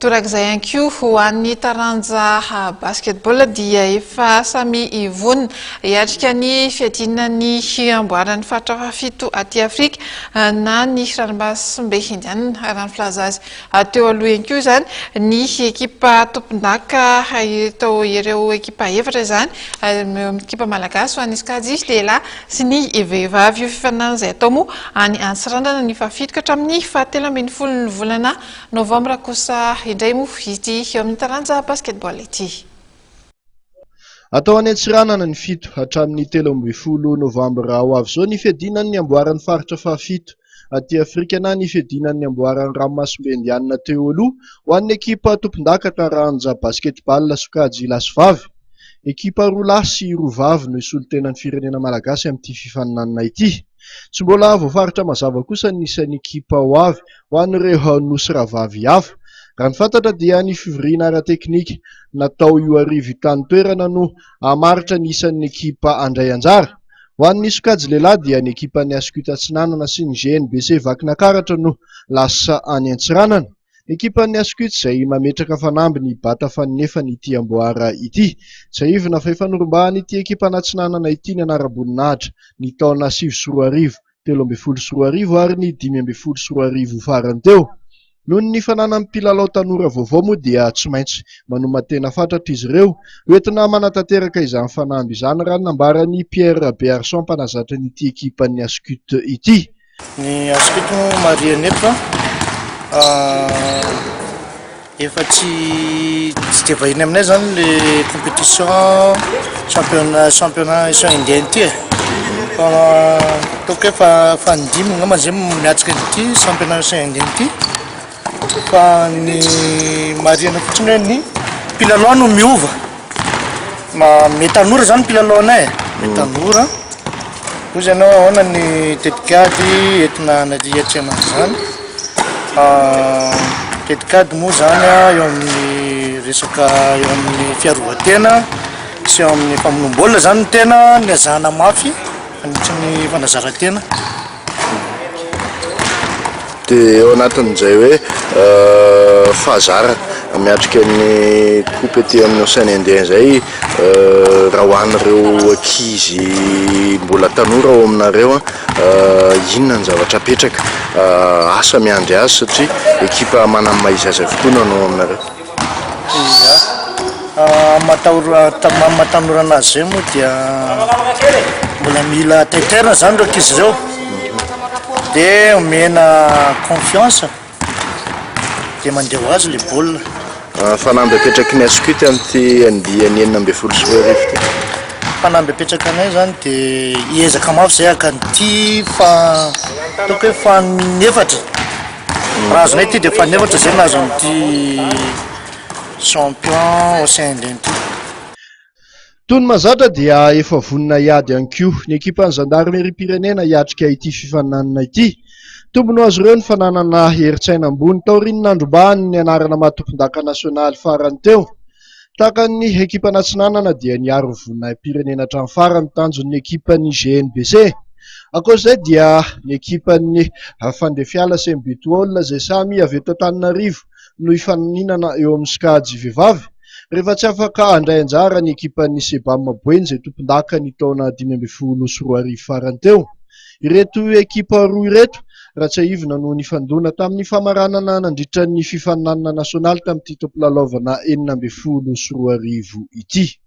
Torak'izay ihany koa ho an'ny taranja basketball dia efa samy vonona hiatrika ny fiadiana ny amboaran'ny faritra fahafito aty Afrika na ny ranomasimbe Indianina raha ny filaza azy teo aloha ihany koa izany ny ekipa tompondaka ireto ireo ekipa efatra izany ekipa malagasy ho an'ny sokajy lehilahy sy ny vehivavy. Io fifaninanana izay atao moa any Antsiranana ny fahafito ka hatramin'ny fahatelo ambin'ny folon'ny volana novambra kosa indray moa ity eo amin'ny taranja basketball ity. Atao any Antsiranana ny 7 hatramin'ny 13 novambra ho avy izao ny fiadiana ny amboaran'ny faritra fahafito aty Afrika na ny fiadiana ny amboaran'ny ranomasimbe Indianina teo aloha ho an'ny ekipa tompondaka taranja basketball sokajy lahy sy vavy. Ekipa roa lahy sy roa vavy no hisolo tena ny firenena malagasy amin'ity fifaninanana ity. Tsy mbola voafaritra mazava kosa ny isan'ny ekipa ho avy ho an'ireo nosy rahavavy hafa. Raha ny fantatra dia ny fivoriana ara-teknika natao io hariva io tany toerana no hamaritra ny isan'ny ekipa handray anjara. Ho an'ny sokajy lehilahy dia ny ekipan'ny Ascut Atsinanana sy ny GNBC Vakinankaratra no lasa any Antsiranana. Ny ekipan'ny Ascut izay mametraka fanamby ny hibata faninefany ity amboara ity. Tsiahivina fa efa norombahan'ity ekipan'Atsinanana ity ny anaram-boninahitra ny taona 2009, 2013 ary ny 2015 farany teo. Noho ny fananan'ny mpilalao tanora vaovao moa dia tsy maintsy manoman-tena fatratra izy ireo hoentina manatanteraka izany fanamby izany raha ny nambaran'i Pierre Rabearison mpanazatra an'ity ekipan'ny Ascut ity. Ny Ascut moa marihana eto efa tsy tsy dia vahiny aminay zany le compétition championnat championnat océan Indien ity e, fa ataoko hoe fa fanindimy angamba zay miatrika an'ity championnat océan Indien ity, fa ny marihana fotsiny hoe ny mpilalao no miova, ma- tanora zany mpilalao anay e, me tanora. Hoy izy ianao ahoana ny tetikady entina hiatrehana an'izany? Tetikady moa zany eo amin'ny resaka eo amin'ny fiarovan-tena sy eo amin'ny famonoam-baolina zany no tena niezahana mafy nandritry ny fanazaran-tena. Dia eo anatin'izay hoe fahazarana miatrika ny coupe ety amin'ny Océan Indien izay raha ho an'ireo ankizy mbola tanora ao aminareo, inona ny zavatra apetraka? Asa miandry azy satria ekipa manana ny maha izy azy avokoa no hanao aminareo. Ia, amin'ny maha tanora anazy izay moa dia mbola mila taitairina zany ireo ankizy ireo, dia omena confiance dia mandeha ho azy le baolina. Fanamby apetraky ny Ascut amin'ity andiany 2016 ity. Fanamby apetraka anay zany dia hiezaka mafy zay haka an'ity fa ataoko hoe fahaefatra, raha azonay ity dia fahaefatra zay nahazo an'ity champion océan Indien ity. Toy ny mahazatra dia efa vonona hiady ihany koa ny ekipan'ny zandarimeriam-pirenena hiatrika ity fifaninanana ity. Tombony ho azy ireo ny fananana herin-tsaina ambony taorian'ny nandrombahany ny anarana maha tompondaka nasionaly farany teo. Tahaka ny ekipan'Atsinanana dia niaro ny voninahi-pirenena hatramin'ny farany tanjon'ny ekipan'ny GNBC. Ankoatra izay dia ny ekipan'ny Fandefiala sy Mbitool izay samy avy eto Antananarivo no hifaninana eo amin'ny sokajy vehivavy. Rehefa tsy afaka handray anjara ny ekipan'ny Sebam Boeny izay tompondaka ny taona 2015 farany teo. Ireto ekipa roa ireto, raha tsiahivina no nifandona tamin'ny famaranana nandritra ny fifaninanana nasionaly tamin'ity taom-pilalaovana 2016 ity.